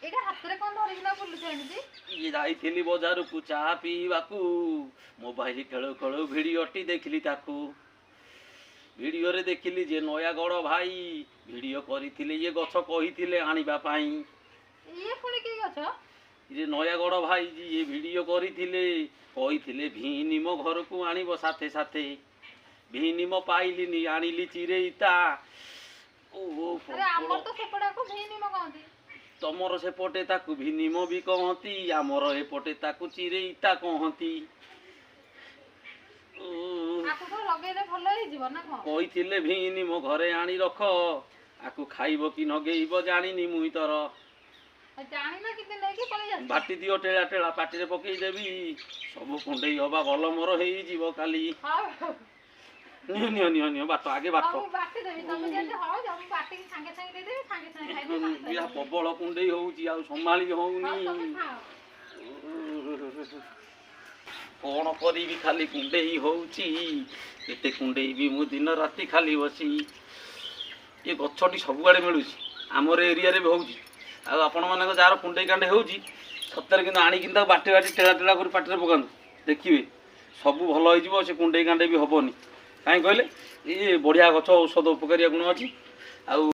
ଏଇଟା ହାତରେ କଣ ଧରିକିନା ବୁଲୁଛ ଏମିତି? ଇଏ ଯାଇଥିଲି ବଜାରକୁ ଚା ପିଇବାକୁ, ମୋବାଇଲ ଖେଳୁ ଖେଳୁ ଭିଡ଼ିଓଟି ଦେଖିଲି। ତାକୁ ଭିଡ଼ିଓରେ ଦେଖିଲି ଯେ ନୟାଗଡ଼ ଭାଇ ଭିଡ଼ିଓ କରିଥିଲେ, ଇଏ ଗଛ କହିଥିଲେ ଆଣିବା ପାଇଁ। ଇଏ ପୁଣି କି ଗଛ? ଇଏ ନୟାଗଡ଼ ଭାଇ ଯିଏ ଭିଡ଼ିଓ କରିଥିଲେ, କହିଥିଲେ ଭିନିମ ଘରକୁ ଆଣିବ। ସାଥେ ସାଥେ ଭିନିମ ପାଇଲିନି, ଆଣିଲି ଚିରେଇତା। ଓହୋ। ଆରେ, ଆମର ତ ସେପଟେ ଭିନିମ କହନ୍ତି। ତମର ସେପଟେ ତାକୁ ଭିନିମ ବି କହନ୍ତି, ଆମର ଏପଟେ ତାକୁ ଚିରେଇତା କହନ୍ତି। ଓ, ଆକୁ କଣ ଲଗେଇଲେ ଭଲ ହେଇଯିବ ନା କଣ? କହିଥିଲେ ଭିନିମ ଘରେ ଆଣି ରଖ, ଆକୁ ଖାଇବ କି ନଗେଇବ ଜାଣିନି ମୁଇଁ ତର। ଜାଣିନ କିନ୍ତୁ ନେଇକି ପଳେଇ ଆସିଛ। ବାଟି ଦିଅ, ଟେଳା ଟେଳା ପାଟିରେ ପକେଇଦେବି, ସବୁ କୁଣ୍ଡେଇ ହବା ଭଲ ମୋର ହେଇଯିବ କାଲି। ହଉ। ନିଅ ନିଅ ନିଅ ନିଅ, ବାଟ ଆଗେ ବାଟ। ହଉ, ମୁଁ ବାଟି ଦେବି। ତମେ ଯେମିତି ହଉ, ମୁଁ ବାଟିକି ସାଙ୍ଗେ ସାଙ୍ଗେ ଦେଇଦେବି, ସାଙ୍ଗେ ସାଙ୍ଗେ ଖାଇଦେବି, ସାଙ୍ଗେ ବିରା ସାଙ୍ଗେ। ପ୍ରବଳ କୁଣ୍ଡେଇ ହଉଛି, ଆଉ ସମ୍ଭାଳି ହଉ, ହଉନି। ତମେ ଖାଅ। କଣ କରିବି, ଖାଲି କୁଣ୍ଡେଇ ହଉଛି। କେତେ କୁଣ୍ଡେଇବି ମୁଁ ଦିନ ରାତି ଖାଲି ବସି। ଏ ଗଛଟି ସବୁଆଡ଼େ ମିଳୁଛି, ଆମର ଏରିଆରେ ବି ହେଉଛି। ଆଉ ଆପଣମାନଙ୍କ ଯାହାର କୁଣ୍ଡେଇ କାଣ୍ଡେଇ ହେଉଛି ସତରେ, କିନ୍ତୁ ଆଣିକିନି ତାକୁ ବାଟି ବାଟି ଟେଳା ଟେଳା କରି ପାଟିରେ ପକାନ୍ତୁ, ଦେଖିବେ ସବୁ ଭଲ ହେଇଯିବ। ସେ କୁଣ୍ଡେଇ କାଣ୍ଡେଇ ବି ହେବନି। କାହିଁ କହିଲେ, ଇଏ ବଢ଼ିଆ ଗଛ, ଔଷଧ ଉପକାରିଆ ଗୁଣ ଅଛି ଆଉ।